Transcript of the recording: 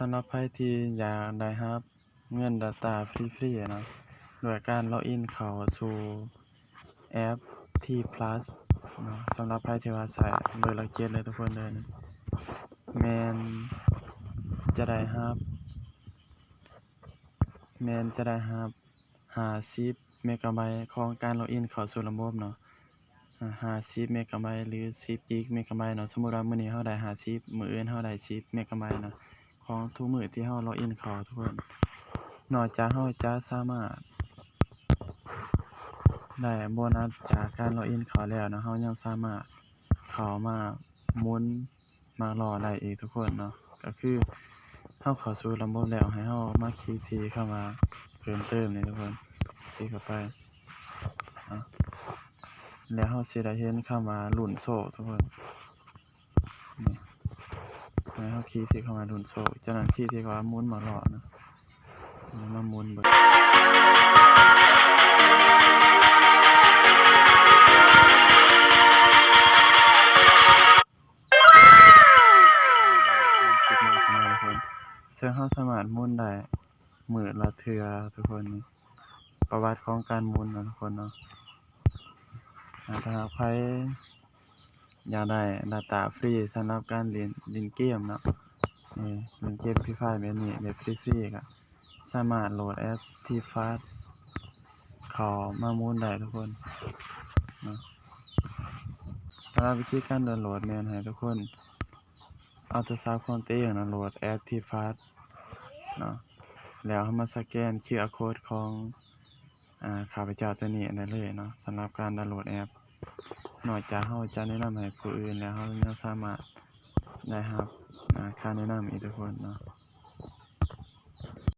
ສຳລັບໃຜທີ່ຢາກໄດ້ຮັບເງິນດາຕ້າຟຣີໆເນາະ ດ້ວຍການລັອກອິນເຂົ້າສູ່ແອັບ T Plus ເນາະ, ສຳລັບໃຜທີ່ວ່າໃຊ້ເບີລັອກເຈັດເລີຍທຸກຄົນເດີ, ແມ່ນຈະໄດ້ຮັບ ແມ່ນຈະໄດ້ຮັບຫ້າສິບເມກາໄບຂອງການລັອກອິນເຂົ້າສູ່ລະບົບເນາະ, ອາ ຫ້າສິບເມກາໄບ ຫຼື ສິບກິກເມກາໄບເນາະ. ສົມມຸດວ່າມື້ນີ້ເຮົາໄດ້ຫ້າສິບ ມື້ອື່ນເຮົາໄດ້ສິບເມກາໄບເນາະ ຂອງທຸກມື້ທີ່ເຮົາລັອກອິນເຂົ້າທຸກຄົນ. ນອກຈາກເຮົາຈະສາມາດໄດ້ໂບນັດຈາກການລັອກອິນເຂົ້າແລ້ວເນາະ, ເຮົາຍັງສາມາດເຂົ້າມາໝູນ ໝາກລໍ້ໄດ້ອີກທຸກຄົນເນາະ. ກໍຄືເຮົາເຂົ້າສູ່ລະບົບແລ້ວ ໃຫ້ເຮົາມາຄລິກທີ່ຄຳວ່າເພີ່ມເຕີມນີ້ທຸກຄົນ, ຄລິກເຂົ້າໄປເນາະ ແລ້ວເຮົາຊິໄດ້ເຫັນຄຳວ່າລຸ້ນໂຊກທຸກຄົນ. ນີ້ ໃຫ້ເຮົາຄລິກທີ່ຄຳວ່າລຸ້ນໂຊກ, ຈາກນັ້ນຄລິກທີ່ຄຳວ່າໝູນໝາກລໍ້ເນາະ. ມາໝູນເບິ່ງ ສາມສິບໂມງຂຶ້ນມາທຸກຄົນ, ເຊິ່ງເຮົາສາມາດໝູນໄດ້ມື້ລະເທື່ອທຸກຄົນ. ປະຫວັດຂອງການໝູນເນາະທຸກຄົນເນາະ. ອາ ຖ້າຫາກໃຜ ຢາກໄດ້ດາຕ້າຟຣີສຳລັບການຫຼິ້ນ ຫຼິ້ນເກມເນາະ, ນີ້ ຫຼິ້ນເກມຟຣີຟາຍແບບນີ້ ແບບຟຣີໆ ກໍສາມາດໂຫຼດແອັບ T Plus ເຂົ້າມາໝູນໄດ້ທຸກຄົນເນາະ. ສຳລັບວິທີການດາວໂຫຼດແມ່ນໃຫ້ທຸກຄົນເອົາໂທລະສັບຂອງຕົວເອງເນາະ ໂຫຼດແອັບ T Plus ເນາະ, ແລ້ວເຮົາມາສະແກນ QR code ຂອງ ອາ ຂ້າພະເຈົ້າຕົວນີ້ໄດ້ເລີຍເນາະ. ສຳລັບການດາວໂຫຼດແອັບ ນອກຈາກເຮົາຈະແນະນຳໃຫ້ຜູ້ອື່ນແລ້ວ ເຮົາຍັງສາມາດໄດ້ຮັບ ອາ ຄຳແນະນຳອີກທຸກຄົນເນາະ.